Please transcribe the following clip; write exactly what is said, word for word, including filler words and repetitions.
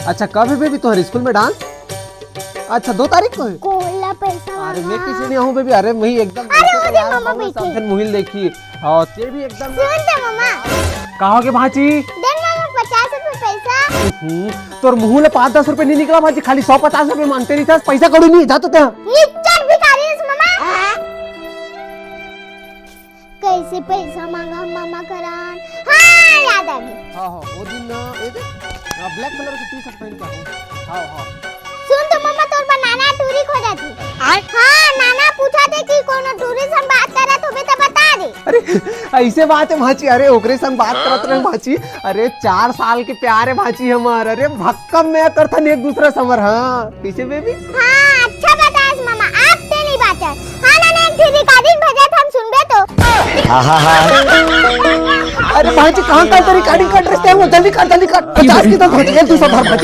अच्छा, कब हे बेबी तोहर स्कूल में डांस? अच्छा, दो तारीख को हे। कोला पैसा अरे, मैं मांगा। किसी नहीं हूँ बेबी। अरे, मैं एकदम अरे, वैसे वो तो दे यार, मामा कौन बैठे। समथिंग मुहिल देखी। हाँ, ते भी एकदम। सुन तो मामा। का होगे भांची? दे मामा, पचास रुपए पैसा। हम्म, तोर मुंह ले पाँच दस रुपए नहीं निकला भांची, खाली सौ पचास रुपए मांगते नहीं था, पैसा कौड़ी नहीं, जा तो ते। निच्चट भिखारी हस मामा। कैसे पैसा मांगा हम मामा करा? हाँ, याद आ गई। हाँ, हाँ, वो दिन, अ, ये दे, अ, black colour के T-shirt पहन के आओ। हाँ, हाँ। सुन तो मामा, तोर बर नाना टूरी खोजथे। आय? हाँ, नाना पूछथे कि कोनो टूरी से बात करत होबे त बता दे। अरे, ऐसे बात हे भांची, अरे ओकरे संग बात करत रहे भांची। अरे, चार साल के प्यार हे भांची हमार। अरे, भक्कम में करथन एक दूसरा से हमर। हाँ, कैसे बेबी? हाँ, अच्छा बतास मामा, आप ते नहीं बाचस। हाँ नाना, एक ठे recording भेजत हन, सुनबे तो। अरे भांची, कहाँ, कहाँ का recording कट रहे हैं? जल्दी कर, जल्दी कर। पचास की तो भेज, एक दूसरा धर,